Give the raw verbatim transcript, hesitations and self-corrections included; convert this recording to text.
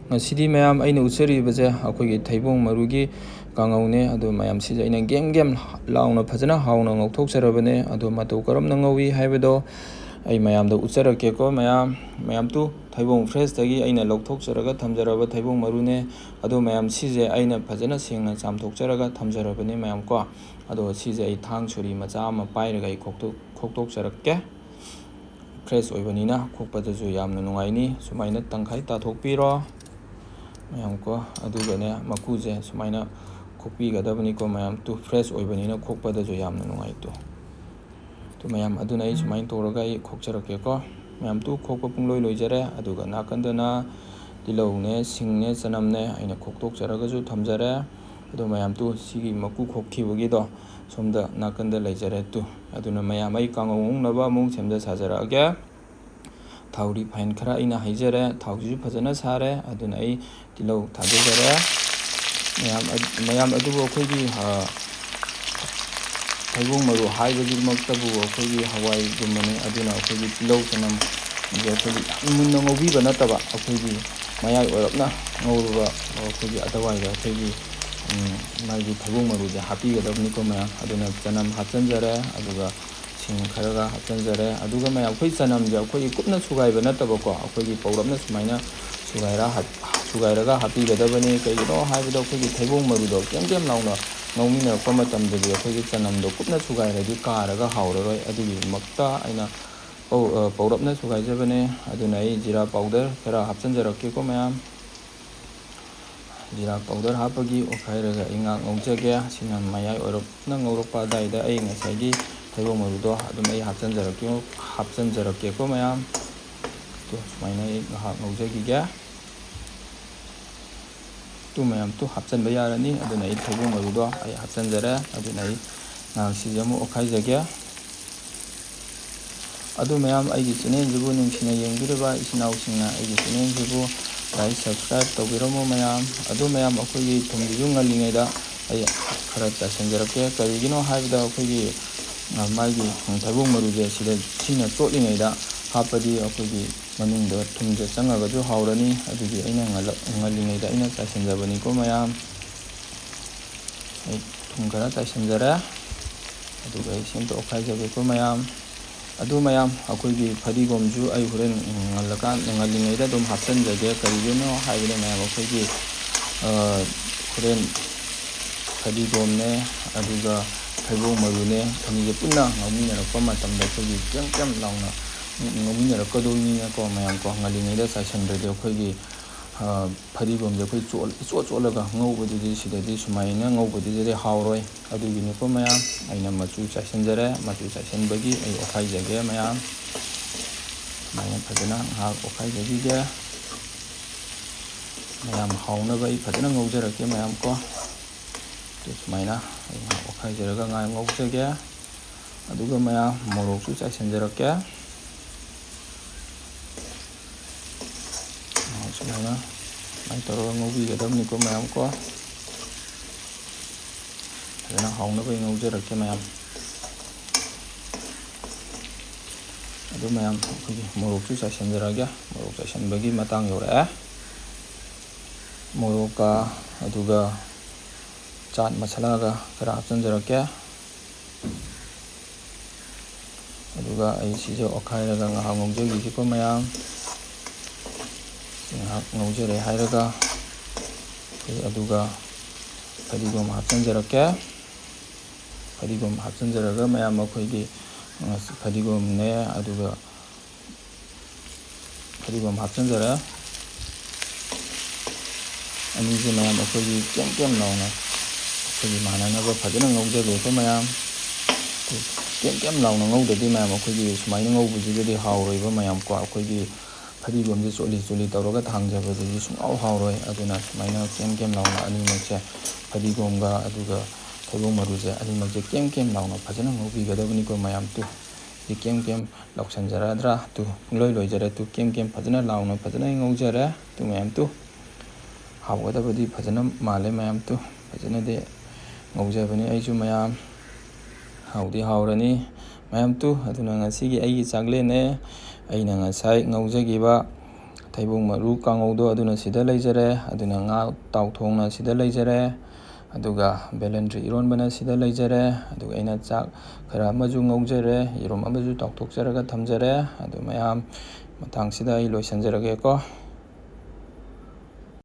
ꯉꯁꯤꯗꯤ ꯃꯌꯥꯝ ꯑꯩꯅ ꯎꯠꯆꯔꯤꯕꯁꯦ ꯑꯩꯈꯣꯏꯒꯤ ꯊꯩꯕꯣꯡ ꯃꯔꯨꯒꯤ ꯀꯥꯡꯉꯧꯅꯦ꯫ ꯑꯗꯣ ꯃꯌꯥꯝ ꯁꯤꯁꯦ ꯑꯩꯅ ꯒꯦꯝ ꯒꯦꯝ ꯂꯥꯎꯅ ꯐꯖꯅ ꯍꯥꯎꯅ ꯉꯧꯊꯣꯛꯆꯔꯕꯅꯦ꯫ ꯑꯗꯣ ꯃꯇꯧ ꯀꯔꯝꯅ ꯉꯧꯏ ꯍꯥꯏꯕꯗꯣ ꯑꯩ ꯃꯌꯥꯝꯗ ꯎꯠꯆꯔꯛꯀꯦꯀꯣ꯫ ꯃꯌꯥꯝ, ꯃꯌꯥꯝ ꯇꯨ ꯊꯩꯕꯣꯡ ꯐ꯭ꯔꯦꯁꯇꯒꯤ ꯑꯩꯅ ꯂꯧꯊꯣꯛꯆꯔꯒ ꯊꯝꯖꯔꯕ ꯊꯩꯕꯣꯡ ꯃꯔꯨꯅꯦ꯫ ꯑꯗꯣ ꯃꯌꯥꯝ ꯁꯤꯁꯦ ꯑꯩꯅ ꯐꯖꯅ ꯁꯦꯡꯅ ꯆꯥꯝꯊꯣꯛꯆꯔꯒ ꯊꯝꯖꯔꯕꯅꯤ ꯃꯌꯥꯝ ꯀꯣ꯫ ꯑꯗꯣ ꯁꯤꯁꯦ ꯑꯩ ꯊꯥꯡ ꯁꯣꯔꯤ ꯃꯆꯥ ꯑꯃ ꯄꯥꯏꯔꯒ ꯑꯩ ꯈꯣꯛꯇꯣꯛ-, ꯈꯣꯛꯇꯣꯛꯆꯔꯛꯀꯦ꯫ ꯐ꯭ꯔꯦꯁ ꯑꯣꯏꯕꯅꯤꯅ ꯈꯣꯛꯄꯗꯁꯨ ꯌꯥꯝꯅ ꯅꯨꯡꯉꯥꯏꯅꯤ꯫ ꯁꯨꯃꯥꯏꯅ ꯇꯪꯈꯥꯏ ꯇꯥꯊꯣꯛꯄꯤꯔꯣ ꯃꯌꯥꯝ ꯀꯣ꯫ ꯑꯗꯨꯒꯅꯦ ꯃꯀꯨꯁꯦ ꯁꯨꯃꯥꯏꯅ ꯈꯣꯛꯄꯤꯒꯗꯕꯅꯤꯀꯣ ꯃꯌꯥꯝ꯫ ꯇꯨ ꯐ꯭ꯔꯦꯁ ꯑꯣꯏꯕꯅꯤꯅ ꯈꯣꯛꯄꯗꯁꯨ ꯌꯥꯝꯅ ꯅꯨꯡꯉꯥꯏ ꯇꯨ꯫ ꯇꯨ ꯃꯌꯥꯝ, ꯑꯗꯨꯅ ꯑꯩ ꯁꯨꯃꯥꯏꯅ ꯇꯧꯔꯒ ꯑꯩ ꯈꯣꯛꯆꯔꯛꯀꯦꯀꯣ꯫ ꯃꯌꯥꯝ ꯇꯨ ꯈꯣꯛꯄ ꯄꯨꯡꯂꯣꯏ ꯂꯣꯏꯖꯔꯦ꯫ ꯑꯗꯨꯒ ꯅꯥꯀꯟꯗꯅ ꯇꯤꯜꯍꯧꯅꯦ, ꯁꯤꯡꯅꯦ, ꯆꯅꯝꯅꯦ ꯑꯩꯅ ꯈꯣꯛꯇꯣꯛꯆꯔꯒꯁꯨ ꯊꯝꯖꯔꯦ꯫ ꯑꯗꯣ ꯃꯌꯥꯝ ꯇꯨ ꯁꯤꯒꯤ ꯃꯀꯨ ꯈꯣꯛꯈꯤꯕꯒꯤꯗꯣ ꯁꯣꯝꯗ ꯅꯥꯀꯟꯗ ꯂꯩꯖꯔꯦ ꯇꯨ꯫ ꯑꯗꯨꯅ ꯃꯌꯥꯝ ꯑꯩ ꯀꯥꯡꯉꯧ ꯉꯧꯅꯕ ꯑꯃꯨꯛ ꯁꯦꯝꯖ ꯁꯥꯖꯔꯛꯑꯒꯦ꯫ ꯊꯥꯎ ꯔꯤꯐꯥꯏꯟ ꯈꯔ ꯑꯩꯅ ꯍꯩꯖꯔꯦ꯫ ꯊꯥꯎꯁꯤꯁꯨ ꯐꯖꯅ ꯁꯥꯔꯦ꯫ ꯑꯗꯨꯅ ꯑꯩ ꯇꯤꯜꯍꯧ ꯊꯥꯗꯖꯔꯦ꯫ ꯃꯌꯥꯝ ꯑꯗ-, ꯃꯌꯥꯝ ꯑꯗꯨꯕꯨ ꯑꯩꯈꯣꯏꯒꯤ, ꯑ, ꯊꯩꯕꯣꯡ ꯃꯔꯨ ꯍꯥꯏꯕꯁꯤꯃꯛꯇꯕꯨ ꯑꯩꯈꯣꯏꯒꯤ ꯍꯋꯥꯏꯒꯨꯝꯕꯅꯤ꯫ ꯑꯗꯨꯅ ꯑꯩꯈꯣꯏꯒꯤ ꯇꯤꯜꯍꯧ ꯆꯅꯝꯁꯦ ꯑꯩꯈꯣꯏꯒꯤ ꯌꯥꯝ ꯃꯨꯟꯅ ꯉꯧꯕꯤꯕ ꯅꯠꯇꯕ, ꯑꯩꯈꯣꯏꯒꯤ ꯃꯌꯥꯏ ꯑꯣꯏꯔꯞꯅ ꯉꯧꯔꯕ, ꯑꯩꯈꯣꯏꯒꯤ ꯑꯗꯨꯋꯥꯏꯗ ꯑꯩꯈꯣꯏꯒꯤ, ꯎꯝ, ꯃꯥꯒꯤ ꯊꯩꯕꯣꯡ ꯃꯔꯨꯁꯦ ꯍꯥꯞꯄꯤꯒꯗꯕꯅꯤꯀꯣ ꯃꯌꯥꯝ꯫ ꯑꯗꯨꯅ ꯆꯅꯝ ꯍꯥꯞꯆꯤꯟꯖꯔꯦ꯫ ꯑꯗꯨꯒ ꯁꯤꯡ ꯈꯔꯒ ꯍꯥꯞꯆꯤꯟꯖꯔꯦ꯫ ꯑꯗꯨꯒ ꯃꯌꯥꯝ ꯑꯩꯈꯣꯏ ꯆꯅꯝꯁꯦ ꯑꯩꯈꯣꯏꯒꯤ ꯀꯨꯞꯅ ꯁꯨꯒꯥꯏꯕ ꯅꯠꯇꯕꯀꯣ, ꯑꯩꯈꯣꯏꯒꯤ ꯄꯧꯔꯞꯅ ꯁꯨꯃꯥꯏꯅ ꯁꯨꯒꯥꯏꯔ ꯍꯥꯞ-, ꯁꯨꯒꯥꯏꯔꯒ ꯍꯥꯞꯄꯤꯒꯗꯕꯅꯤ꯫ ꯀꯩꯒꯤꯅꯣ ꯍꯥꯏꯕꯗ ꯑꯩꯈꯣꯏꯒꯤ ꯊꯩꯕꯣꯡ ꯃꯔꯨꯗꯣ ꯀꯦꯝ ꯀꯦꯝ ꯂꯥꯎꯅ ꯉꯧꯃꯤꯟꯅꯔꯛꯄ ꯃꯇꯝꯗꯗꯤ ꯑꯩꯈꯣꯏꯒꯤ ꯆꯅꯝꯗꯣ ꯀꯨꯞꯅ ꯁꯨꯒꯥꯏꯔꯗꯤ ꯀꯥꯔꯒ ꯍꯥꯎꯔꯔꯣꯏ꯫ ꯑꯗꯨꯒꯤꯗꯃꯛꯇ ꯑꯩꯅ ꯄꯧ-, ꯑ, ꯄꯧꯔꯞꯅ ꯁꯨꯒꯥꯏꯖꯕꯅꯦ꯫ ꯑꯗꯨꯅ ꯑꯩ ꯖꯤꯔꯥ ꯄꯥꯎꯗꯔ ꯈꯔ ꯍꯥꯞꯆꯤꯟꯖꯔꯛꯀꯦꯀꯣ ꯃꯌꯥꯝ꯫ ꯖꯤꯔꯥ ꯄꯥꯎꯗꯔ ꯍꯥꯞꯄꯒꯤ ꯑꯣꯠꯈꯥꯏꯔꯒ ꯑꯩ ꯉꯥꯏꯍꯥꯛ ꯉꯧꯖꯒꯦ꯫ ꯁꯤꯅ ꯃꯌꯥꯏ ꯑꯣꯏꯔꯞꯅ ꯉꯧꯔꯛꯄ ꯑꯗꯨꯋꯥꯏꯗ ꯑꯩ ꯉꯁꯥꯏꯒꯤ ꯊꯩꯕꯣꯡ ꯃꯔꯨꯗꯣ ꯑꯗꯨꯝ ꯑꯩ ꯍꯥꯞꯆꯤꯟꯖꯔꯛꯀꯦ, ꯍꯥꯞꯆꯤꯟꯖꯔꯛꯀꯦꯀꯣ ꯃꯌꯥꯝ꯫ ꯇꯣ, ꯁꯨꯃꯥꯏꯅ ꯑꯩ ꯉꯥꯏꯍꯥꯛ ꯉꯧꯖꯈꯤꯒꯦ꯫ ꯇꯨ ꯃꯌꯥꯝ ꯇꯨ ꯍꯥꯞꯆꯤꯟꯕ ꯌꯥꯔꯅꯤ꯫ ꯑꯗꯨꯅ ꯑꯩ ꯊꯩꯕꯣꯡ ꯃꯔꯨꯗꯣ ꯑꯩ ꯍꯥꯞꯆꯤꯟꯖꯔꯦ꯫ ꯑꯗꯨꯅ ꯑꯩ ꯉꯥꯏꯍꯥꯛ ꯁꯤꯁꯦ ꯑꯃꯨꯛ ꯑꯣꯠꯈꯥꯏꯖꯒꯦ꯫ ꯑꯗꯨ ꯃꯌꯥꯝ, ꯑꯩꯒꯤ ꯆꯦꯅꯦꯜꯁꯤꯕꯨ ꯅꯨꯡꯁꯤꯅ ꯌꯦꯡꯕꯤꯔꯤꯕ ꯏꯆꯤꯟ ꯏꯅꯥꯎꯁꯤꯡꯅ ꯑꯩꯒꯤ ꯆꯦꯅꯦꯜꯁꯤꯕꯨ ꯂꯥꯏꯛ, ꯁꯕꯁꯀ꯭ꯔꯥꯏꯕ ꯇꯧꯕꯤꯔꯝꯃꯨ ꯃꯌꯥꯝ꯫ ꯑꯗꯨ ꯃꯌꯥꯝ, ꯑꯩꯈꯣꯏꯒꯤ ꯊꯨꯝꯁꯤꯁꯨ ꯉꯜꯂꯤꯉꯩꯗ ꯑꯩ ꯈꯔ ꯆꯥꯏꯁꯤꯟꯖꯔꯛꯀꯦ꯫ ꯀꯔꯤꯒꯤꯅꯣ ꯍꯥꯏꯕꯗ ꯑꯩꯈꯣꯏꯒꯤ, ꯑ, ꯃꯥꯒꯤ ꯊꯩꯕꯣꯡ ꯃꯔꯨꯁꯦ ꯁꯤꯗ ꯁꯤꯅ ꯆꯣꯠꯂꯤꯉꯩꯗ ꯍꯥꯞꯄꯗꯤ ꯑꯩꯈꯣꯏꯒꯤ ꯃꯅꯨꯡꯗ ꯊꯨꯝꯁꯦ ꯆꯪꯉꯒꯁꯨ ꯍꯥꯎꯔꯅꯤ꯫ ꯑꯗꯨꯒꯤ ꯑꯩꯅ ꯉꯜꯂ-, ꯉꯜꯂꯤꯉꯩꯗ ꯑꯩꯅ ꯆꯥꯏꯁꯤꯟꯖꯕꯅꯤꯀꯣ ꯃꯌꯥꯝ꯫ ꯑꯩ ꯊꯨꯝ ꯈꯔ ꯆꯥꯏꯁꯤꯟꯖꯔꯦ꯫ ꯑꯗꯨꯒ ꯑꯩ ꯁꯤ ꯑꯝꯇ ꯑꯣꯠꯈꯥꯏꯖꯒꯦꯀꯣ ꯃꯌꯥꯝ꯫ ꯑꯗꯨ ꯃꯌꯥꯝ, ꯑꯩꯈꯣꯏꯒꯤ ꯐꯗꯤꯒꯣꯝꯁꯨ ꯑꯩ ꯍꯣꯔꯦꯟ ꯉꯜꯂꯀꯥꯟ, ꯉꯜꯂꯤꯉꯩꯗ ꯑꯗꯨꯝ ꯍꯥꯞꯆꯤꯟꯖꯒꯦ꯫ ꯀꯔꯤꯒꯤꯅꯣ ꯍꯥꯏꯕꯗ ꯃꯌꯥꯝ, ꯑꯩꯈꯣꯏꯒꯤ, ꯑ, ꯍꯣꯔꯦꯟ ꯐꯗꯤꯒꯣꯝꯅꯦ, ꯑꯗꯨꯒ ꯊꯩꯕꯣꯡ ꯃꯔꯨꯅꯦ, ꯑꯅꯤꯁꯦ ꯄꯨꯟꯅ ꯉꯧꯃꯤꯟꯅꯔꯛꯄ ꯃꯇꯝꯗ ꯑꯩꯈꯣꯏꯒꯤ ꯀꯦꯝ ꯀꯦꯝ ꯂꯥꯎꯅ ꯉꯧꯃꯤꯟꯅꯔꯛꯀꯗꯣꯏꯅꯤꯅꯀꯣ ꯃꯌꯥꯝ ꯀꯣ꯫ ꯉꯜꯂꯤꯉꯩꯗ ꯆꯥꯏꯁꯤꯟꯗ꯭ꯔꯗꯤ ꯑꯩꯈꯣꯏꯒꯤ, ꯑ, ꯐꯗꯤꯒꯣꯝꯁꯦ ꯑꯩꯈꯣꯏ ꯆꯣꯠ-, ꯏꯆꯣꯠ ꯆꯣꯠꯂꯒ ꯉꯧꯕꯗꯨꯗꯤ, ꯁꯤꯗꯗꯤ ꯁꯨꯃꯥꯏꯅ ꯉꯧꯕꯗꯨꯗꯗꯤ ꯍꯥꯎꯔꯣꯏ꯫ ꯑꯗꯨꯒꯤꯅꯤꯀꯣ ꯃꯌꯥꯝ, ꯑꯩꯅ ꯃꯆꯨ ꯆꯥꯏꯁꯤꯟꯖꯔꯦ꯫ ꯃꯆꯨ ꯆꯥꯏꯁꯤꯟꯕꯒꯤ ꯑꯩ ꯑꯣꯠꯈꯥꯏꯖꯒꯦ ꯃꯌꯥꯝ꯫ ꯁꯨꯃꯥꯏꯅ ꯐꯖꯅ ꯉꯥꯏꯍꯥꯛ ꯑꯣꯠꯈꯥꯏꯖꯈꯤꯒꯦ꯫ ꯃꯌꯥꯝ ꯍꯥꯎꯅꯕ ꯑꯩ ꯐꯖꯅ ꯉꯧꯖꯔꯛꯀꯦ ꯃꯌꯥꯝ ꯀꯣ꯫ ꯑꯗꯨ ꯁꯨꯃꯥꯏꯅ ꯑꯩ ꯉꯥꯏꯍꯥꯛ ꯑꯣꯠꯈꯥꯏꯖꯔꯒ ꯉꯥꯏꯍꯥꯛ ꯉꯧꯖꯒꯦ꯫ ꯑꯗꯨꯒ ꯃꯌꯥꯝ ꯃꯣꯔꯣꯛꯁꯨ ꯆꯥꯏꯁꯤꯟꯖꯔꯛꯀꯦ꯫ ꯁꯨꯃꯥꯏꯅ, ꯁꯨꯃꯥꯏꯅ ꯇꯧꯔꯒ ꯉꯧꯕꯤꯒꯗꯕꯅꯤꯀꯣ ꯃꯌꯥꯝ ꯀꯣ꯫ ꯐꯖꯅ ꯍꯥꯎꯅꯕ ꯑꯩ ꯉꯧꯖꯔꯛꯀꯦ ꯃꯌꯥꯝ꯫ ꯑꯗꯨ ꯃꯌꯥꯝ, ꯑꯩꯈꯣꯏꯒꯤ ꯃꯣꯔꯣꯛꯁꯨ ꯆꯥꯏꯁꯤꯟꯖꯔꯛꯑꯒꯦ꯫ ꯃꯣꯔꯣꯛ ꯆꯥꯏꯁꯤꯟꯕꯒꯤ ꯃꯇꯥꯡ ꯌꯧꯔꯛꯑꯦ꯫ ꯃꯣꯔꯣꯛꯀ ꯑꯗꯨꯒ ꯆꯥꯠ ꯃꯁꯥꯂꯥꯒ ꯈꯔ ꯍꯥꯞꯆꯤꯟꯖꯔꯛꯀꯦ꯫ ꯑꯗꯨꯒ ꯑꯩ ꯁꯤꯁꯦ ꯑꯣꯠꯈꯥꯏꯔꯒ ꯉꯥꯏꯍꯥꯛ ꯉꯧꯖꯈꯤꯁꯤꯀꯣ ꯃꯌꯥꯝ꯫ ꯁꯤ ꯉꯥꯏꯍꯥꯛ ꯉꯧꯖꯔꯦ ꯍꯥꯏꯔꯒ ꯑꯩ ꯑꯗꯨꯒ ꯐꯗꯤꯒꯣꯝ ꯍꯥꯞꯆꯤꯟꯖꯔꯛꯀꯦ꯫ ꯐꯗꯤꯒꯣꯝ ꯍꯥꯞꯆꯤꯟꯖꯔꯒ ꯃꯌꯥꯝ ꯑꯩꯈꯣꯏꯒꯤ, ꯑ, ꯐꯗꯤꯒꯣꯝꯅꯦ, ꯑꯗꯨꯒ ꯐꯗꯤꯒꯣꯝ ꯍꯥꯞꯆꯤꯟꯖꯔꯦ꯫ ꯑꯅꯤꯁꯦ ꯃꯌꯥꯝ ꯑꯩꯈꯣꯏꯒꯤ ꯀꯦꯝ ꯀꯦꯝ ꯂꯥꯎꯅ ꯑꯩꯈꯣꯏꯒꯤ ꯃꯥꯟꯅꯅꯕ ꯐꯖꯅ ꯉꯧꯖꯒꯦꯀꯣ ꯃꯌꯥꯝ꯫ ꯀꯦꯝ ꯀꯦꯝ ꯂꯥꯎꯅ ꯉꯧꯗ꯭ꯔꯗꯤ ꯃꯌꯥꯝ ꯑꯩꯈꯣꯏꯒꯤ ꯁꯨꯃꯥꯏꯅ ꯉꯧꯕꯁꯤꯗꯗꯤ ꯍꯥꯎꯔꯣꯏꯕ ꯃꯌꯥꯝ ꯀꯣ꯫ ꯑꯩꯈꯣꯏꯒꯤ ꯐꯗꯤꯒꯣꯝꯁꯦ ꯆꯣꯠꯂꯤ ꯆꯣꯠꯂꯤ ꯇꯧꯔꯒ ꯊꯥꯡꯖꯕꯗꯨꯗꯤ ꯁꯨꯡꯍꯥꯎ ꯍꯥꯎꯔꯣꯏ꯫ ꯑꯗꯨꯅ ꯁꯨꯃꯥꯏꯅ ꯀꯦꯝ ꯀꯦꯝ ꯂꯥꯎꯅ ꯑꯅꯤꯃꯛꯁꯦ, ꯐꯗꯤꯒꯣꯝꯒ ꯑꯗꯨꯒ ꯊꯩꯕꯣꯡ ꯃꯔꯨꯁꯦ ꯑꯅꯤꯃꯛꯁꯦ ꯀꯦꯝ ꯀꯦꯝ ꯂꯥꯎꯅ ꯐꯖꯅ ꯉꯧꯕꯤꯒꯗꯕꯅꯤꯀꯣ ꯃꯌꯥꯝ꯫ ꯇꯨ, ꯁꯤ ꯀꯦꯝ ꯀꯦꯝ ꯂꯥꯎꯁꯟꯖꯔꯗ꯭ꯔꯥ? ꯇꯨ, ꯄꯨꯡꯂꯣꯏ ꯂꯣꯏꯖꯔꯦ꯫ ꯇꯨ, ꯀꯦꯝ ꯀꯦꯝ ꯐꯖꯅ ꯂꯥꯎꯅ ꯐꯖꯅ ꯉꯧꯖꯔꯦ꯫ ꯇꯨ ꯃꯌꯥꯝ ꯇꯨ꯫ ꯍꯥꯎꯒꯗꯕꯗꯤ ꯐꯖꯅ ꯃꯥꯜꯂꯦ ꯃꯌꯥꯝ ꯇꯨ꯫ ꯐꯖꯅꯗꯤ ꯉꯧꯖꯕꯅꯤ ꯑꯩꯁꯨ ꯃꯌꯥꯝ꯫ ꯍꯥꯎꯗꯤ ꯍꯥꯎꯔꯅꯤ ꯃꯌꯥꯝ ꯇꯨ꯫ ꯑꯗꯨꯅ ꯉꯁꯤꯒꯤ ꯑꯩꯒꯤ ꯆꯥꯛꯂꯦꯟꯅꯦ꯫ ꯑꯩꯅ ꯉꯁꯥꯏ ꯉꯧꯖꯈꯤꯕ ꯊꯩꯕꯣꯡ ꯃꯔꯨ ꯀꯥꯡꯉꯧꯗꯣ ꯑꯗꯨꯅ ꯁꯤꯗ ꯂꯩꯖꯔꯦ꯫ ꯑꯗꯨꯅ ꯉꯥ ꯇꯥꯎꯊꯣꯡꯅ ꯁꯤꯗ ꯂꯩꯖꯔꯦ꯫ ꯑꯗꯨꯒ ꯕꯦꯂꯟꯗ꯭ꯔꯤ ꯏꯔꯣꯟꯕꯅ ꯁꯤꯗ ꯂꯩꯖꯔꯦ꯫ ꯑꯗꯨꯒ ꯑꯩꯅ ꯆꯥꯛ ꯈꯔ ꯑꯃꯁꯨ ꯉꯧꯖꯔꯦ, ꯌꯦꯔꯨꯝ ꯑꯃꯁꯨ ꯇꯥꯎꯊꯣꯛꯆꯔꯒ ꯊꯝꯖꯔꯦ꯫ ꯑꯗꯨ ꯃꯌꯥꯝ ꯃꯇꯥꯡꯁꯤꯗ ꯑꯩ ꯂꯣꯏꯁꯤꯟꯖꯔꯒꯦꯀꯣ꯫